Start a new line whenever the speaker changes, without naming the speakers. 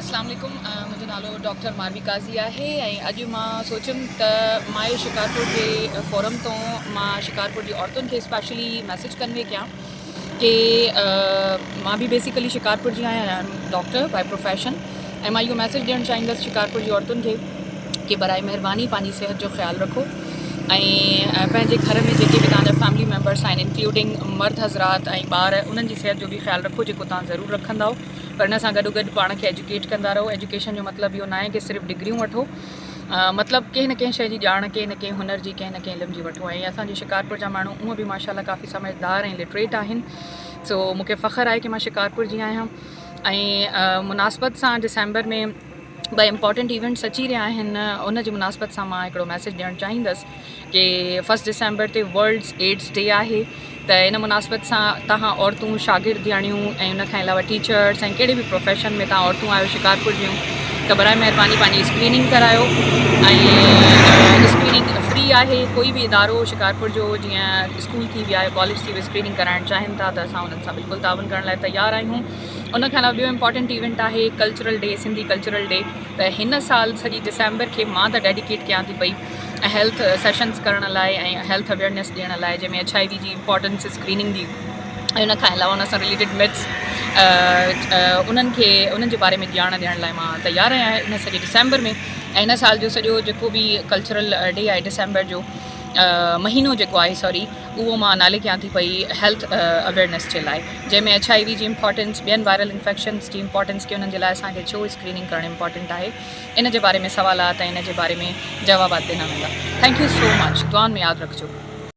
اسلام عليڪم منهنجو نالو ڊاڪٽر ماروي قاضي آهي ۽ اڄ مان سوچيم ته مائي شڪارپور جي فورم تون مان شڪارپور جي عورتن کي اسپيشلي ميسيج ڪنوي ڪيان ڪي مان به بيسيڪلي شڪارپور جي آهيان ڊاڪٽر باء پروفيشن ۽ مان اهو ميسيج ڏيڻ چاهيندس شڪارپور جي عورتن کي ڪي برائي مهرباني پنهنجي صحت جو خيال رکو ۽ پنهنجي گهر ۾ جيڪي به توهان جا فيملي ميمبرس آهن انڪلوڊنگ مرد حضرات ۽ ٻار انهن جي صحت جو به خيال رکو جيڪو توهان ضرور رکندؤ پر ان سان گڏو گڏ پاڻ کي ايجوڪيٽ ڪندا رهو ايجوڪيشن جو مطلب اهو ناهي ڪي صرف ڊگريون وٺو مطلب ڪنهن نه ڪنهن شيء جي ڄاڻ ڪنهن نه ڪنهن هنر جي ڪنهن نه ڪنهن علم جي وٺو ۽ اسان جي شڪارپور جا ماڻهو هونء به ماشاء الله ڪافي سمجهدار ۽ لٽريٽ آهن سو مون کي فخر آهي ڪي مان شڪارپور جي آهيان ۽ مناسبت سان ڊسمبر ۾ ٻه امپارٽنٽ ايونٽس اچي رهيا آهن ان جي مناسبت سان مان هڪڙو ميسيج ڏيڻ چاهيندس ڪي فرسٽ ڊسمبر تي ورلڊس ايڊس ڊي آهي ته ان مناسبت سان توهان عورتون شاگردياڻيون ۽ ان کان علاوه ٽيچرس ۽ ڪهڙي به پروفيشن ۾ توهان عورتون آهيو شڪارپور جون ته برائي مهرباني پنهنجي اسڪريننگ ڪرايو ۽ اسڪريننگ فري آهي ڪوئي به ادارو شڪارپور جو جيئن اسڪول ٿي ويا ڪاليج ٿي ويو اسڪريننگ ڪرائڻ چاهين ٿا ته اسان انهن سان بلڪل تعاون ڪرڻ لاء تيار آهيون ان کان علاوه ٻيو امپارٽنٽ ايونٽ آهي cultural day Sindhi cultural day ته هن سال سڄي ڊسمبر کي مان ته ڊيڊيڪيٽ ڪيان ٿي پئي هيلٿ سيشنس ڪرڻ لاء ۽ هيلٿ اويئرنيس ڏيڻ لاء جنهن ۾ ايڇ I V جي امپارٽنس اسڪريننگ جي ۽ ان کان علاوه ان سان رليٽيڊ مٿس انهن کي انهن جي باري ۾ ڄاڻ ڏيڻ لاء مان تيار آهيان ان سڄي ڊسمبر ۾ ۽ هن سال جو سڄو جيڪو به ڪلچرل ڊي آهي ڊسمبر جو مهينو جيڪو آهي سوري اهو مان نالي ڪيان ٿي پئي هيلٿ اويئرنيس جي لاء جنهن ۾ ايڇ I V جي امپارٽنس ٻين وائرل انفيڪشنس جي امپارٽنس ڪي انهن جي لاء اسان کي ڇو اسڪريننگ ڪرڻ امپارٽنٽ آهي ان جي باري ۾ سوالات ۽ ان جي باري ۾ جوابات ڏنا ويندا thank you so much دعائن ۾ ياد رکجو.